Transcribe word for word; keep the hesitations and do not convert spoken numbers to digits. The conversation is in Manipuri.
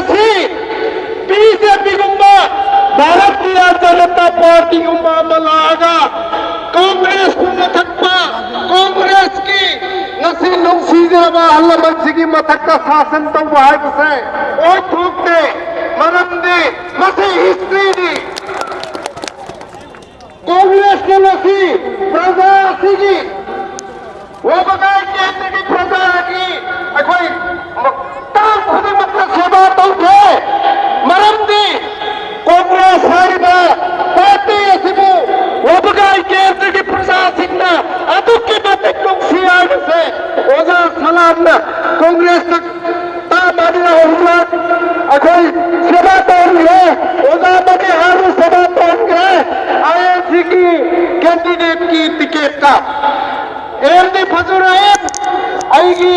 C B J ꯄꯤꯒꯨꯝꯕ, Bharatiya Janata ꯄꯥꯔꯇꯤꯒꯨꯝꯕ ꯑꯃ ꯂꯥꯛꯑꯒ ꯀꯣꯡꯒ꯭ꯔꯦꯁꯄꯨ ꯃꯊꯛꯄ, ꯀꯣꯡꯒ꯭ꯔꯦꯁꯀꯤ ꯉꯁꯤ ꯅꯨꯡꯁꯤꯖꯔꯕ ꯑꯍꯜ ꯂꯃꯟꯁꯤꯒꯤ ꯃꯊꯛꯇ ꯁꯥꯁꯟ ꯇꯧꯕ ꯍꯥꯏꯕꯁꯦ ꯑꯣꯏꯊꯣꯛꯇꯦ꯫ ꯃꯔꯝꯗꯤ ꯃꯁꯤ ꯍꯤꯁꯇ꯭ꯔꯤꯅꯤ꯫ ꯀꯣꯡꯒ꯭ꯔꯦꯁꯅ ꯉꯁꯤ ꯄ꯭ꯔꯖꯥ ꯑꯁꯤꯒꯤ, ꯋꯥꯕꯒꯥꯏ ꯀꯦꯟꯗ꯭ꯔꯒꯤ ꯄ꯭ꯔꯖꯥꯒꯤ ꯑꯩꯈꯣꯏ ꯇꯥꯡ ꯈꯨꯗꯤꯡꯃꯛꯇ ꯁꯦꯕꯥ ꯇꯧꯈ꯭ꯔꯦ꯫ ꯃꯔꯝꯗꯤ ꯀꯣꯡꯒ꯭ꯔꯦꯁ ꯍꯥꯏꯔꯤꯕ ꯄꯥꯔꯇꯤ ꯑꯁꯤꯕꯨ ꯋꯥꯕꯒꯥꯏ ꯀꯦꯟꯗ꯭ꯔꯒꯤ ꯄ꯭ꯔꯖꯥꯁꯤꯡꯅ ꯑꯗꯨꯛꯀꯤ ꯃꯇꯤꯛ ꯅꯨꯡꯁꯤ ꯍꯥꯏꯕꯁꯦ ꯑꯣꯖꯥ ꯁꯂꯥꯝꯅ ꯀꯣꯡꯒ꯭ꯔꯦꯁꯇ ꯇꯥ ꯃꯥꯅꯤ ꯑꯍꯨꯝꯂꯛ ꯑꯩꯈꯣꯏ ꯁꯦꯕꯥ ꯇꯧꯍꯟꯈ꯭ꯔꯦ꯫ ꯑꯣꯖꯥ ꯃꯅꯤꯍꯥꯔꯕꯨ ꯁꯦꯕꯥ ꯇꯧꯍꯟꯈ꯭ꯔꯦ꯫ ꯑꯥꯏ ꯑꯦꯟ ꯁꯤꯒꯤ ꯀꯦꯟꯗꯤꯗꯦꯠꯀꯤ ꯇꯤꯀꯦꯠꯇ ꯑꯦꯝꯗꯤ ꯐꯖꯔꯛꯑꯦ꯫ ꯑꯩꯒꯤ